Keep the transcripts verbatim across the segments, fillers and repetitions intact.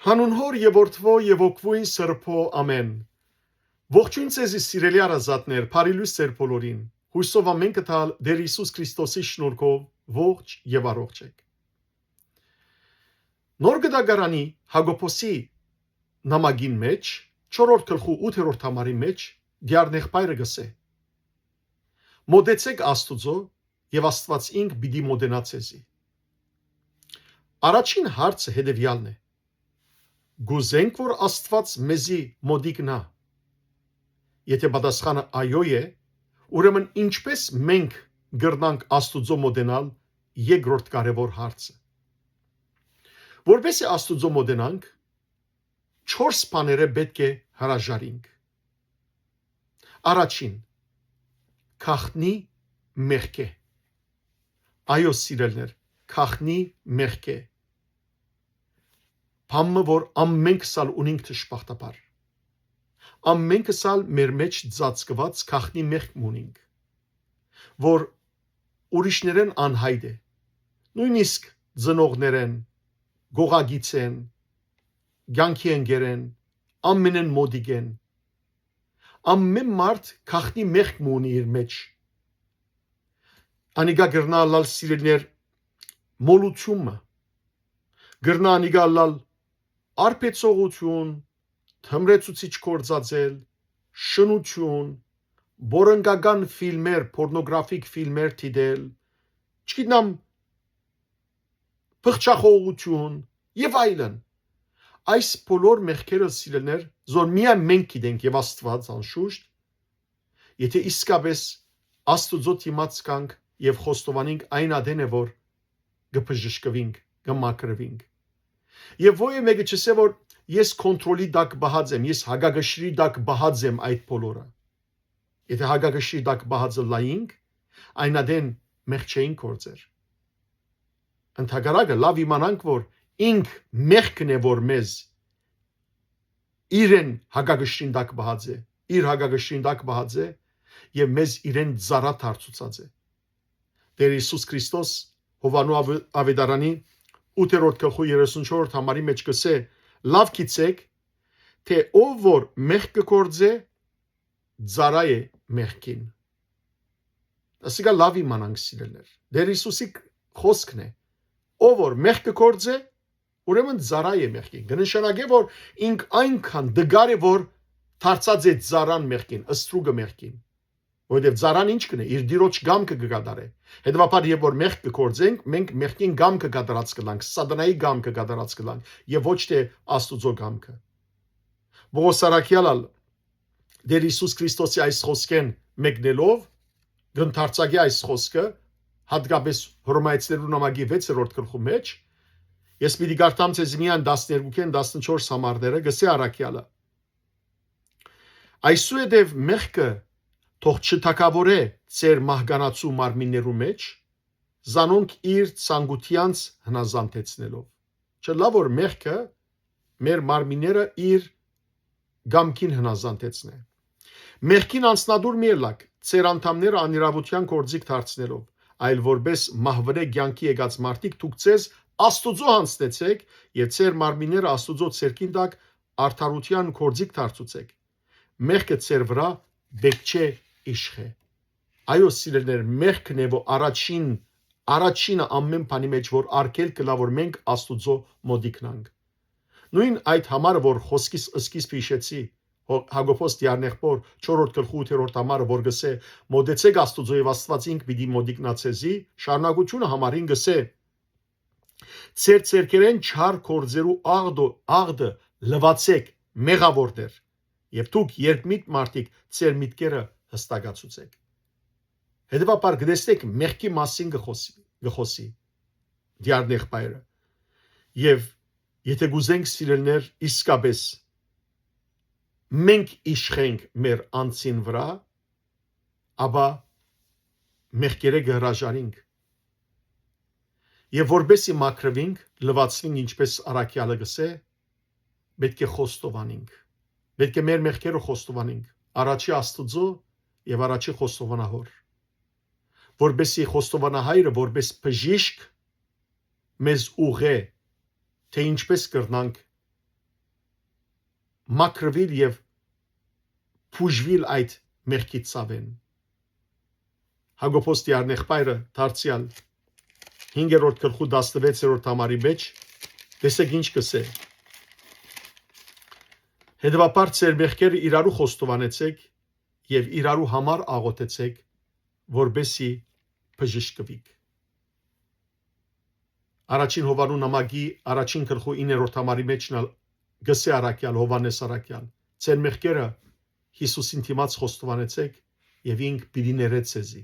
Հանուն Հօր եւ Որդւոյ եւ Հոգւոյն Սրբոյ, ամէն։ Ողջոյն ձեզի, սիրելի հարազատներ, բարի լոյս ձեր բոլորին։ Յոյսով ամէնքը թալ Տէր Յիսուս Քրիստոսի շնորհքով ողջ եւ առողջ էք։ Նոր Կտակարանի Յակոբոսի նամակին մէջ, չորրորդ գլխու ութերորդ համարի մէջ, դիարնեղբայրը կ'ըսէ. «Մօտեցէք Աստուծոյ եւ Աստուած ինք պիտի մօտենայ ձեզի»։ Առաջին հարցը հետեւեալն է. կ'ուզենք որ Աստուած մեզի մօտիկնայ։ Եթէ պատասխանը այո է, ուրեմն ինչպե՞ս մենք կրնանք Աստուծոյ մօտենալ, երկրորդ կարեւոր հարցը։ Որպեսզի Աստուծոյ մօտենանք, չորս բաներէ պէտք է հրաժարինք։ Առաջին, գաղտնի մեղքէ։ Այո, սիրելիներ, գաղտնի մեղքէ։ Բան մը, որ ամէնքս ալ ունինք դժբախտաբար։ Ամէնքս ալ մեր մէջ ծածկուած գաղտնի մեղք մը ունինք, որ ուրիշներէն անյայտ է, նոյնիսկ ծնողներէն, գողագիծէն, կեանքի ընկերէն, ամենէն մօտիկէն։ Ամէն մարդ գաղտնի մեղք մը ունի իր մէջ։ Անիկա կրնայ ըլլալ, սիրելիներ, մոլութիւն մը, կրնայ անիկա ըլլալ արբեցողութիւն, թմրեցուցիչ գործածել, շնութիւն, պոռնկական ֆիլմեր, պոռնոգրաֆիկ ֆիլմեր դիտել, չգիտեմ, փղճախոհութիւն եւ այլն։ Այս բոլոր մեղքերը, սիրելիներ, զոր միայն մենք գիտենք եւ Աստուած անշուշտ, եթէ իսկապէս Աստուծոյ դիմաց գանք եւ խոստովանենք, այն ատեն է որ կը բժշկուինք, կը մաքրուինք։ Եւ ոյ մէկը չ'ըսէ որ ես կոնտրոլի տակ պահած եմ, ես հակակշռի տակ պահած եմ այդ բոլորը։ Եթէ հակակշռի տակ պահած ըլլայինք, այն ատեն մեղք չէինք գործեր։ Ընդհակառակը, լաւ իմանանք որ ինք մեղքն է որ մեզ իրեն հակակշռին տակ պահած է, իր հակակշռին տակ պահած է եւ մեզ իրեն ծառա դարձուցած է։ Տէր Յիսուս Քրիստոս Յովհաննու ավ-, աւետարանի ութերորդ գլխու երեսունչորդ համարի մէջ կ'ըսէ. «Լաւ գիտցէք, թէ ով որ մեղք կը գործէ, ծառայ է մեղքին»։ Ասիկա լաւ իմանանք, սիրելիներ։ Տէր Յիսուսի կ-, խօսքն է. «Ով որ մեղք կը գործէ, ուրեմն ծառայ է մեղքին»։ Կը նշանակէ որ ինք այնքան տկար է որ դարձած է ծառան մեղքին, ստրուկը մեղքին։ Որովհետեւ ծառան ի՞նչ կ'ընէ, իր տիրոջ կամքը կը կատարէ։ Հետեւաբար, երբ որ մեղք կը գործենք, մենք մեղքին կամքը կատարած կ'ըլլանք, սատանայի կամքը կատարած կ'ըլլանք եւ ոչ թէ Աստուծոյ կամքը։ Պողոս առաքեալ ալ Տէր Յիսուս Քրիստոսի այս խօսքէն մեկնելով, կ'ընդարձակէ այս խօսքը, յատկապէս Հռոմայեցիներու նամակի վեցերորդ գլխու մէջ։ Ես պիտի կարդամ ձեզ միայն տասներկուքէն տասնչորս համարները, կ'ըսէ առաքեալը. «Այսուհետեւ մեղքը թող չթագաւորէ ձեր մահկանացու մարմիններու մէջ, զանոնք իր ցանկութեանց հնազանդեցնելով»։ Չէ, լաւ որ մեղքը մեր մարմինները իր կամքին հնազանդեցնէ։ «Մեղքին անձնատուր մի ըլլաք, ձեր անդամները անիրաւութեան գործիք դարձնելով, այլ որպէս մահվնէ կեանքի եկած մարդիկ դուք ձեզ Աստուծոյ յանձնեցէք եւ ձեր մարմինները Աստուծոյ ձեռքին տակ արդարութեան գործիք դարձուցէք։ Մեղքը ձեր վրայ պէտք չէ իշխէ»։ Այո, սիրելիներ, մեղքն է որ առաջին, առաջինը ամէն բանի մէջ որ արգելք կ'ըլլայ որ մենք Աստուծոյ մօտիկնանք։ Նոյն այդ համարը որ խօսքիս սկիզբը յիշեցի, Հո-, Յակոբոս դիարնեղբոր չորրորդ գլխու ութերորդ համարը որ կ'ըսէ. «Մօտեցէք Աստուծոյ եւ Աստուած ինք պիտի մօտիկնայ ձեզի», շարունակութիւնը համարին կ'ըսէ. «Ձեր ձեռքերէն չար գործերու աղդո-, աղդը լուացէք, մեղաւորներ, եւ դուք, երկմիտ մարդիկ, ձեր միտքերը յստակացուցէք»։ Հետեւաբար կտեսնեք մեղքի մասին կը խօսի, կը խօսի դիարնեղբայրը։ Եւ եթէ կ'ուզենք, սիրելիներ, իսկապէս մենք իշխենք մեր անձին վրայ, ապա մեղքերէ կը հրաժարինք։ Եւ որպեսզի մաքրուինք, լուացուինք, ինչպէս առաքեալը կ'ըսէ, պէտք է խոստովանենք։ Պէտք է մեր մեղքերը խոստովանենք առաջի Աստուծոյ եւ առաջի խոստովանահոր, որպեսզի խոստովանահայրը որպես բժիշկ մեզ ուղղէ, թէ ինչպէս կրնանք մաքրուիլ եւ բուժուիլ այդ մեղքից ցաւէն։ Հակոբոս Տիարնեղբայրը դարձեալ հինգերորդ գլխու տասնվեցերորդ համարի մեջ, տեսեք ինչ կսէ. «Հետևաբար ձեր մեղքերը իրարու խոստովանեցեք եւ իրարու համար աղօթեցեք, որպեսզի բժշկուիք»։ Առաջին Յովհաննու նամակի առաջին գլխու իններորդ համարի մեջ ալ կսէ առաքեալ, Յովհաննէս առաքեալ. «Ձեր մեղքերը Յիսուսին դիմաց խոստովանեցեք եւ ինք պիտի ներէ ձեզի»։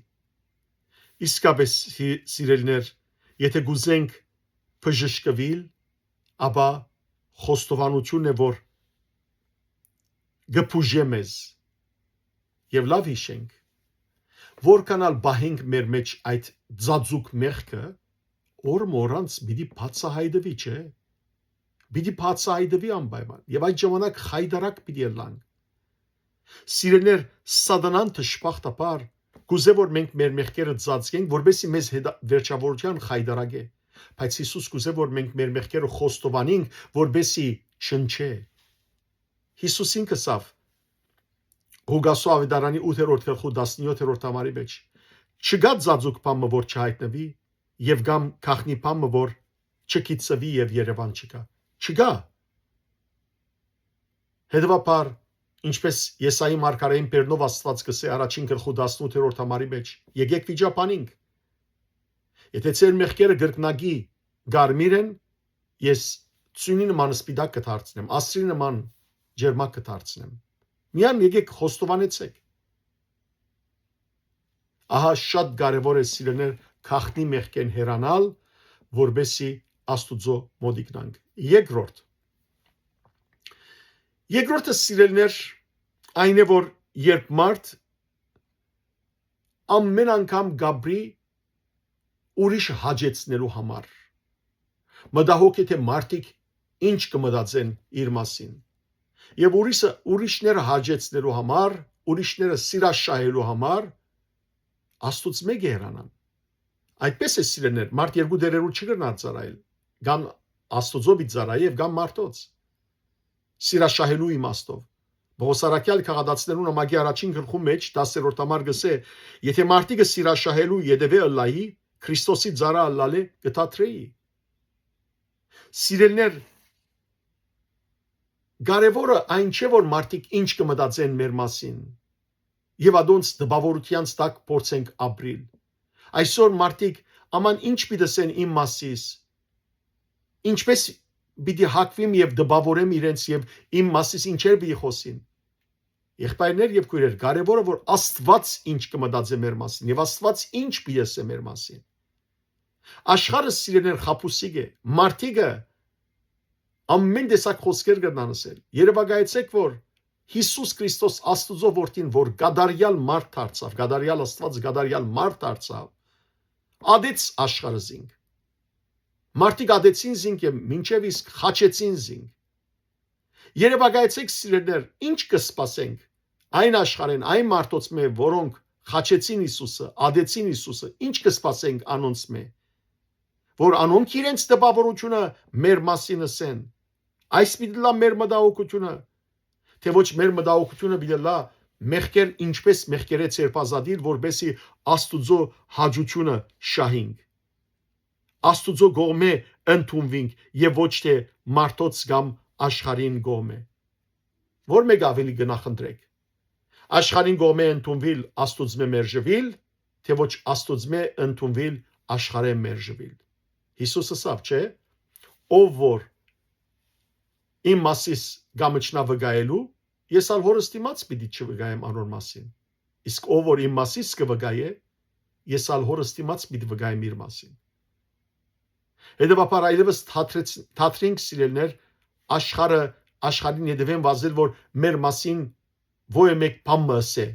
Իսկապէս, սի-, սիրելիներ, եթե կուզենք բժշկուիլ, ապա խոստովանութիւնն է, որ կը բուժէ մեզ։ Եւ լաւ յիշենք, որքան ալ պահենք մեր մեջ այդ ծածուկ մեղքը, օր մը օրանց պիտի բացահայտուի, չէ՞։ Պիտի բացահայտուի անպայման։ Եւ այդ ժամանակ խայտարակ պիտի ըլլանք։ Սիրելիներ, սատանան դժբախտաբար կուզէ, որ մենք մեր մեղքերը ծածկենք, որպեսզի մեզ հետա-, վերջավորության խայտարակէ։ Բայց Յիսուս կուզէ, որ մենք մեր մեղքերը խոստովանենք, որպեսզի չնչէ։ Յիսուս ինքը ըսաւ Ղուկասու աւետարանի ութերորդ գլխու տասնեօթերորդ համարի մեջ. «Չկա ծածուկ բան մը, որ չյայտնուի, եւ կամ գաղտնի բան մը, որ չգիտցուի եւ երեւան չկայ»։ Չկայ։ Հետեւաբար, ինչպէս Եսայի մարգարէին բերնով Աստուած կսէ առաջին գլխու տասնութերորդ համարի մեջ. «Եկեք վիճաբանինք։ Եթե ձեր մեղքերը կրկնակի կարմիր են, ես ծունի նման սպիտակ կը դարձնեմ, ասրի նման ջերմակ կը դարձնեմ։ Միան եկեք խոստովանեցեք»։ Ահա շատ կարեւոր է, սիրելիներ, գաղտնի մեղքէն հեռանալ, որպեսզի Աստուծոյ մօտիկնանք։ Երկրորդ։ Երկրորդը, սիրելիներ, այն է, որ երբ մարդ ամեն անգամ կապրի ուրիշը հաճեցնելու համար, մտահոգ է, թե մարդիկ ինչ կը մտածեն իր մասին։ Եւ ուրիշը, ուրիշները հաճեցնելու համար, ուրիշները սիրաշահելու համար Աստուծմէ կը հեռանան։ Այդպես է, սիրելիներ, մարդ երկու դերերու չի կրնար ծառայել, կամ Աստուծոյ պիտի ծառայ եւ կամ մարդոց, սիրաշահելու իմաստով։ Պողոս առաքեալ Գաղատացիներուն նամակի առաջին գլխու մեջ, տասերորդ համար կսէ. «Եթե մարդիկը սիրաշահելու ետեւէ ըլլայի, Քրիստոսի ծառայ ըլլալէ կը դադրեի»։ Սիրելիներ, կարեւորը այն չէ, որ մարդիկ ինչ կը մտածեն մեր մասին, եւ ադոնց տպաւորութեանց տակ փորձենք ապրիլ։ Այսօր մարդիկ, աման, ինչ պիտի ըսեն իմ մասիս, ինչպես պիտի հակվիմ եւ տպաւորեմ իրենց, եւ իմ մասիս ինչեր պիտի խօսին։ Եղբայրներ եւ քոյրեր, կարեւորը, որ Աստուած ինչ կը մտածէ մեր մասին, եւ Աստուած ինչ պիտի ըսէ մեր մասին։ Աշխարհը, սիրելիներ, խաբուսիկ է, մարդիկը ամեն տեսակ խօսքեր կրնան ըսել։ Երեւակայեցէք, որ Յիսուս Քրիստոս, Աստուծոյ Որդին, որ կատարեալ մարդ դարձաւ, կատարեալ Աստուած, կատարեալ մարդ դարձաւ, ադեց աշխարհը զինք։ Մարդիկ ադեցին զինք եւ մինչեւ իսկ խաչեցին զինք։ Երեւակայեցէք, սիրելիներ, ինչ կը սպասենք այն աշխարհէն, այն մարդոցմէ, որոնք խաչեցին Յիսուսը, ադեցին Յիսուսը, ինչ կը սպասենք անոնցմէ, որ անոնք իրենց տպաւորութիւնը մեր մասին ըսեն։ Այս պիտի լա մեր մտահոգութիւնը, թէ ոչ մեր մտահոգութիւնը պիտի լա մեղքեր, ինչպես մեղքերէ ձերբազատիլ, որպեսզի Աստուծոյ հաճութիւնը շահինք, Աստուծոյ կողմէ ընդունուինք եւ ոչ թէ մարդոց կամ աշխարհին կողմէ։ Ո՞ր մէկը աւելի կը նախընտրէք։ Աշխարհին կողմէ ընդունուիլ, Աստուծմէ մերժուիլ, թէ ոչ Աստուծմէ ընդունուիլ, աշխարհէն մերժուիլ։ Յիսուս ըսաւ, չէ՞, ով որ իմ մասիս կամչնայ վկայելու, ես ալ Հօրս դիմաց պիտի չվկայեմ անոր մասին։ Իսկ ով որ իմ մասիս կը վկայէ, ես ալ Հօրս դիմաց պիտի վկայեմ իր մասին։ Հետեւաբար այլեւս թատրեց-, թատրինք, սիրելիներ, աշխարհը, աշխարհին հետեւեն վազել, որ մեր մասին ոյ մէկ բան մը ըսէ։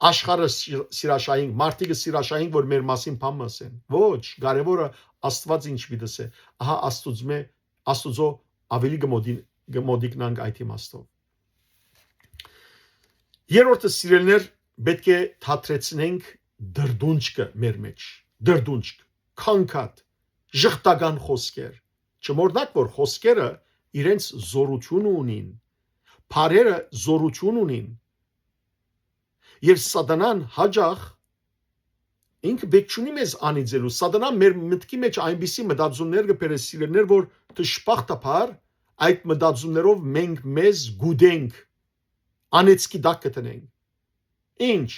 Աշխարհը սիր-, սիրաշահինք, մարդիկը սիրաշահինք, որ մեր մասին բան մը ըսեն։ Ոչ, կարեւորը Աստուած ինչ պիտի ըսէ։ Ահա Աստուծմէ, Աստուծոյ աւելի կը մոտին-, կը մոտիկնանք այդ իմաստով։ Երրորդը, սիրելիներ, պէտք է թատրեցնենք դրդունչքը մեր մեջ, դրդունչք, քանքատ, ժխտական խօսքեր։ Չմոռնաք, որ խօսքերը իրենց զօրութիւնը ունին, բառերը զօրութիւն ունին։ Եւ Սատանան յաճախ ինքը պէտք չունի մեզ անիծելու։ Սատանան մեր մտքի մէջ այնպիսի մտածումներ կը բերէ, սիրելիներ, որ դժբախտաբար այդ մտածումներով մենք մեզ գուտենք, անեծքի տակ կը դնենք։ Ինչ։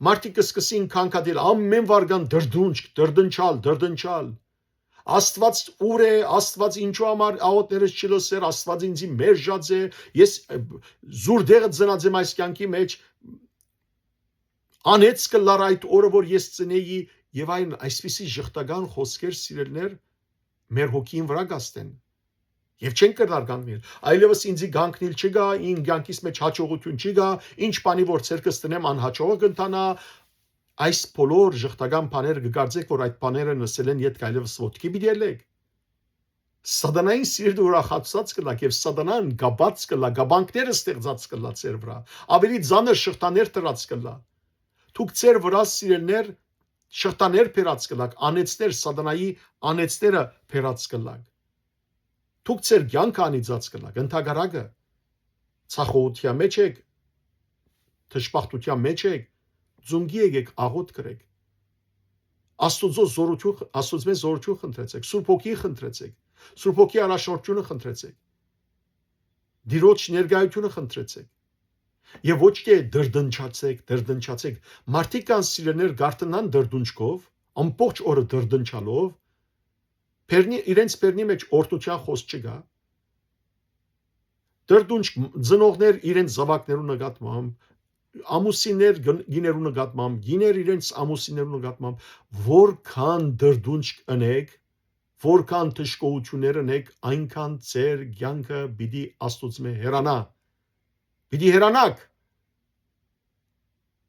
Մարդիկ կը սկսին քանքատել, ամէն վարկան դրդունչք, դրդնչալ, դրդնչալ։ Աստուած ո՞ւր է, Աստուած ինչու համար աղօթքներս չի լսեր, Աստուած ինձի մերժած է, ես, ը, զուր դեղը ծնած եմ այս կյանքի մեջ, անեծ կը լար այդ օրը, որ ես ծնեի, եւ այն այսպիսի ժխտական խօսքեր, սիրելիներ, մեր հոգին վրայ կ'աստեն։ Եւ չենք կրնար կանգնել։ Այլեւս ինձի կանգնիլ չի գայ, իմ կյանքիս մեջ յաջողութիւն չի գայ, ինչ բանի որ ձեռքս տնեմ, անյաջողը կ'ընթանայ։ Այս բոլոր ժխտական բաները կը կարծէք, որ այդ բաները լսելէն ետք այլեւս ոտքի պիտի ելլեք։ Սատանային սիրտը ուրախացած կ'ըլլաք եւ Սատանան կապած կ'ըլլայ, կապանքները ստեղծած կ'ըլլայ ձեր վրայ։ Աւելի ծանր շղթաներ դրած կ'ըլլայ։ Դուք ձեր վրայ, սիրելիներ, շղթաներ բերած կ'ըլլաք, անեծներ, Սատանայի անեծները բերած կ'ըլլաք։ Դուք ձեր կյանքը անիծած կ'ըլլաք, ընդհակառակը, ցախողութեան մէջ էք, դժբախտութեան մէջ էք, ծունկի եկեք, աղօթք կրեք։ Աստուծոյ զօրութիւն, Աստուծմէ զօրութիւն խնդրեցեք, Սուրբ Հոգի խնդրեցեք, Սուրբ Հոգի առաջնորդութիւնը խնդրեցեք, Տիրոջ ներկայութիւնը խնդրեցեք։ Եւ ոչ թէ դրդնչացեք, դրդնչացեք։ Մարդիկ կան, սիրելիներ, գարթնան դրդունչքով, ամբողջ օրը դրդնչալով, բերնի, իրենց բերնի մէջ օրհնութեան խօս չկայ։ Դրդունչք, ծնողներ իրենց զաւակներու նկատմամբ, ամուսիններ գն-, գիներու նկատմամբ, գիներ իրենց ամուսիններու նկատմամբ, որքան դրդունչք ընեք, որքան դժգոհութիւններ ընեք, այնքան ձեր կյանքը պիտի Աստուծմէ հեռանայ։ Պիտի հեռանաք։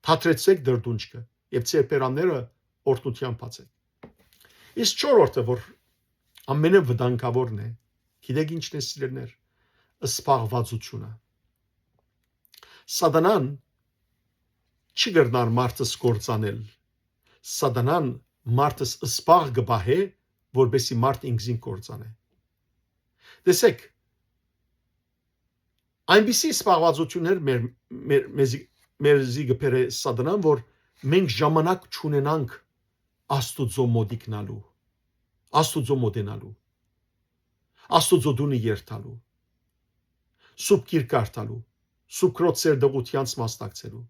Թատրեցեք դրդունչքը եւ ձեր բերանները օրհնութեան բացեք։ Իսկ չորրորդը, որ ամենը վտանգաւորն է, գիտեք ինչն է, սիրելիներ, սպաղվածությունը։ Սատանան չի կրնար մարդս կործանել։ Սատանան մարդս սպաղ կը պահէ, որպեսզի մարդ ինքզին կործանէ։ Տեսեք, այնպիսի սպաղվածություններ մեր, մեր, մեզի, մեզի կը բերէ Սատանան, որ մենք ժամանակ չունենանք Աստուծոյ մոտիկնալու, Աստուծոյ մոտենալու, Աստուծոյ տունը երթալու, Սուրբ Գիրք կարդալու, Սուրբ Քրոց սերտողութեանց մասնակցելու,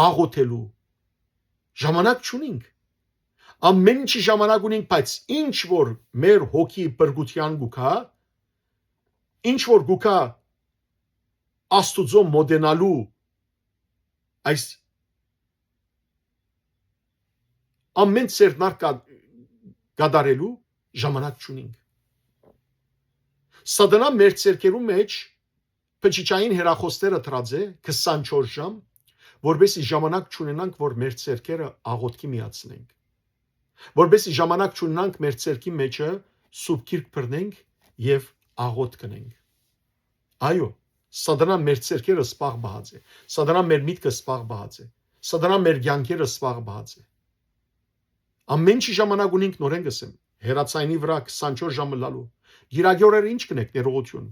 աղօթելու։ Ժամանակ չունինք։ Ամէն ինչի ժամանակ ունինք, բայց ինչ որ մեր հոգի բրկութեան կու գայ, ինչ որ կու գայ Աստուծոյ մոտենալու այս ամէն ձեռնարկ կա-, կատարելու ժամանակ չունինք։ Սատանան մեր ձեռքերու մէջ բջիջային հեռախոսները դրած է քսանչորս ժամ, որպեսզի ժամանակ չունենանք, որ մեր ձեռքերը աղոթքի միացնենք, որպեսզի ժամանակ չունենանք մեր ձեռքի մեջը Սուրբ Գիրք բռնենք եւ աղոթք կնենք։ Այո, Սատանան մեր ձեռքերը սպաղ պահած է, Սատանան մեր միտքը սպաղ պահած է, Սատանան մեր կյանքերը սպաղ պահած է։ Ամէն ինչի ժամանակ ունինք, նորէն կ'ըսեմ, հեռացայինի վրայ քսանչորս ժամ ըլլալու։ Կիրակի օրերը ինչ կ'ընեք, ներողութիւն։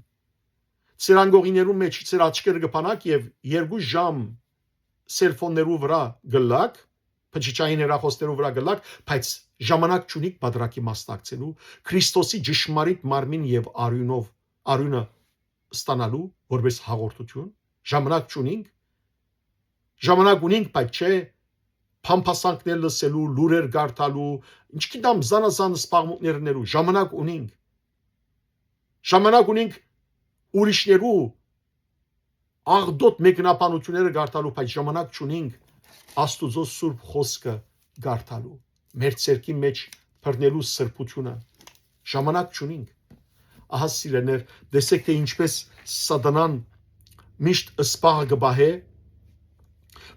Ձեր անկողիներու մէջ ձեր աչքերը կը բանաք եւ երկու ժամ սելֆոններու վրայ կ'ըլլաք, բջիջային հեռախոսներու վրայ կ'ըլլաք, բայց ժամանակ չունիք պատրակի մասնակցելու, Քրիստոսի ճշմարիտ մարմին եւ արիւնով, արիւնը ստանալու որպես հաղորդութիւն, ժամանակ չունինք, ժամանակ ունինք, բայց չէ բամբասանքներ լսելու, լուրեր կարդալու, ինչ գիտեմ, զանազան սպաղմունքներ ընելու, ժամանակ ունինք, ժամանակ ունինք ուրիշներու աղտոտ մեկնաբանությունները կարդալու, բայց ժամանակ չունինք Աստուծոյ Սուրբ Խօսքը կարդալու, մեր ձեռքի մէջ բռնելու սրբութիւնը, ժամանակ չունինք։ Ահա, սիրելիներ, տեսեք թէ ինչպես Սատանան միշտ սպաղ կը պահէ,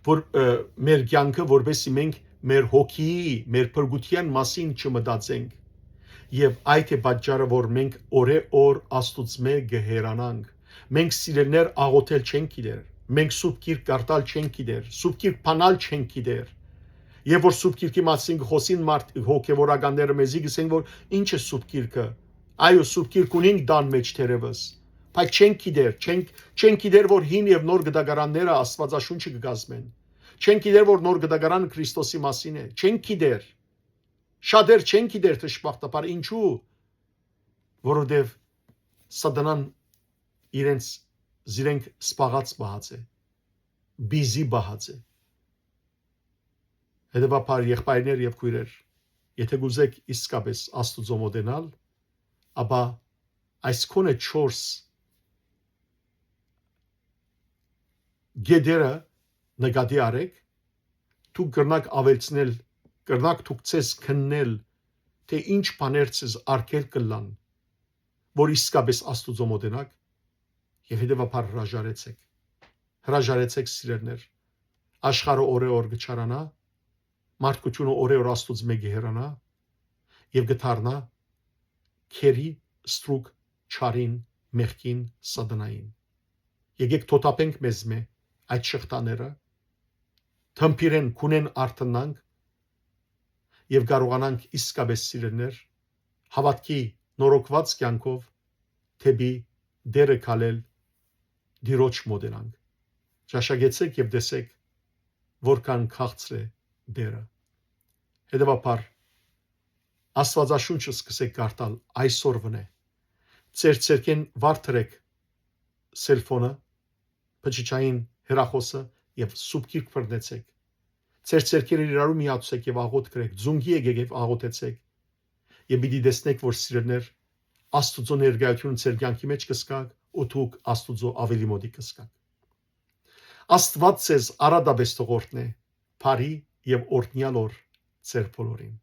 որ, ը, մեր կյանքը, որպեսզի մենք մեր հոգիի, մեր փրկութեան մասին չմտածենք։ Եւ այդ է պատճառը, որ մենք օրէ օր Աստուծմէ կը հեռանանք։ Մենք, սիրելիներ, աղոթել չենք գիտեր, մենք Սուրբ Գիրք կարդալ չենք գիտեր, Սուրբ Գիրք բանալ չենք գիտեր։ Եւ որ Սուրբ Գիրքի մասին կը խօսին մարդ, հոգեվորականները մեզի կ'ըսեն, որ ինչ է Սուրբ Գիրքը։ Այո, Սուրբ Գիրք ունինք տան մէջ թերեւս, բայց չենք գիտեր, չենք, չենք գիտեր, որ հին եւ նոր գտակարանները Աստուածաշունչը կը կազմեն։ Չենք գիտեր, որ նոր գտակարանը Քրիստոսի մասին է։ Չենք գիտեր։ Շատեր չեն գիտեր, դժբախտաբար։ Ինչու՞։ Որովհետեւ Սատանան իրենց, զիրենք սպաղած պահած է, բիզի պահած է։ Հետեւաբար, եղբայրներ եւ քոյրեր, եթե կուզեք իսկապես Աստուծոյ մօտենալ, ապա այս քոնը չորս գետերը նկատի առեք, դուք կրնաք աւելցնել, կրնաք դուք ձեզ քննել, թէ ինչ բաներ ձեզ արգել կ'ըլլան, որ իսկապես Աստուծոյ մօտենաք, եւ հետեւաբար հրաժարեցեք։ Հրաժարեցեք, սիրելիներ։ Աշխարհը օրէ օր կը չարանայ, մարդկութիւնը օրէ օր Աստուծմէ կը հեռանայ եւ կը դառնայ գերի, ստրուկ, չարին, մեղքին, Սատանային։ Եկեք թոթափենք մեզմէ այդ շղթաները, թմբիրեն, քունեն արթնանանք եւ կարողանանք իսկապես, սիրելիներ, հաւատքի նորոգուած կեանքով դէպի Տէրը քալել, Տիրոջ մօտենանք։ Ճաշակեցեք եւ տեսեք, որքան քաղցր է Տէրը։ Հետեւաբար, Աստուածաշունչը սկսեք կարդալ այսօրունէ։ Ձեր ձեռքէն վար դրեք սելֆոնը, բջջային հեռախօսը եւ սուբգիրք բռնեցեք։ Ձեր ձեռքերը իրարու միացուցեք եւ աղօթք կրեք, ձունկի եկեք եւ աղօթեցեք։ Եւ պիտի տեսնեք, որ, սիրելիներ, Աստուծոյ ներկայութիւնը ձեր կեանքի մէջ կը զգաք ու դուք Աստուծոյ աւելի մօտիկ կը զգաք։ Աստուած ձեզ առատապէս թող օրհնէ, բարի եւ օրհնեալ օր ձեր բոլորին։